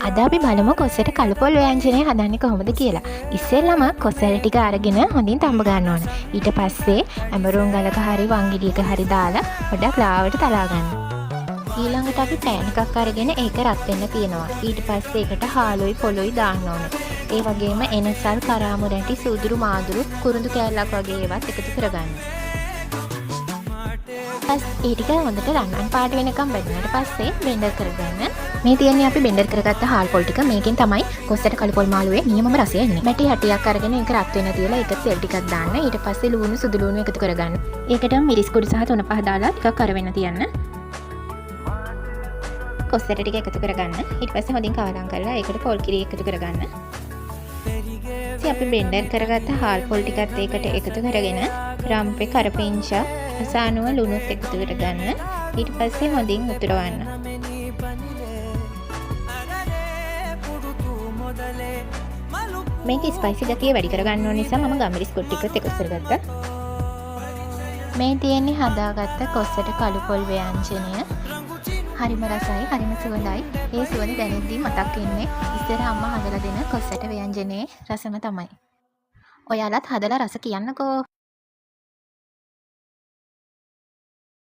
අද අපි බලමු කොස්සට කළුපොල් ව්‍යංජනය හදන්නේ කොහොමද කියලා. ඉස්සෙල්ලම කොස් ඇට ටික අරගෙන හොඳින් තම්බ ගන්න ඕන. ඊට පස්සේ ඇඹරුම් ගලක හරි වංගෙඩියක හරි දාලා පොඩ්ඩක් ලාවට තලා ගන්න. ඊළඟට අපි පෑන් එකක් අරගෙන ඒක රත් වෙන්න තියනවා. ඊට පස්සේ ඒකට හාලුයි පොළුයි දාන්න ඕන. ඒ වගේම එනසල්, කරාමු රැටි, සූදුරු මාදුරු, කුරුඳු කෑල්ලක් වගේ ඒවත් එකතු කරගන්න. ඒ ටික හොඳට රන්වන් පාට වෙනකම් බැදුනට පස්සේ බ්ලෙන්ඩර් කරගන්න. මේ තියෙන්නේ අපි බ්ලෙන්ඩර් කරගත්ත හාල් පොල් ටික. මේකෙන් තමයි කොස්සට කළු පොල් මාළුවේ නියමම රසය එන්නේ. මැටි හට්ටියක් අරගෙන ඒක රත් වෙන්න තියලා ඒකට තෙල් ටිකක් දාන්න. ඊට පස්සේ ලූණු, සුදු ලූණු එකතු කරගන්න. ඒකට මිරිස් කුඩු සහ තුන පහ දාලා ටිකක් කර වෙන්න තියන්න. කොස් ඇට ටික එකතු කරගන්න. ඊට පස්සේ හොඳින් කාලම් කරලා ඒකට පොල් කිරි එකතු කරගන්න. ඉතින් අපි බ්ලෙන්ඩර් කරගත්ත හාල් පොල් ටිකත් ඒකට එකතු කරගෙන රම්පෙ, කරපිංචා, රසානුව ලුණුත් එකතු කරගන්න. ඊට පස්සේ හොඳින් උතුරවන්න. මේක ස්පයිසි ගතිය වැඩි කරගන්න ඕන නිසා මම ගම්මිරිස් කුඩු ටිකත් එකතු කරගත්තා. මේ තියෙන්නේ හදාගත්ත කොස්සට කළු පොල් ව්‍යංජනය. හරිම රසයි, හරිම සුවඳයි. ඒ සුවඳ දැනෙද්දී මතක් වෙන්නේ ඉස්සර අම්මා හදලා දෙන කොස්සට ව්‍යංජනයේ රසම තමයි. ඔයාලත් හදලා රස කියන්නකෝ.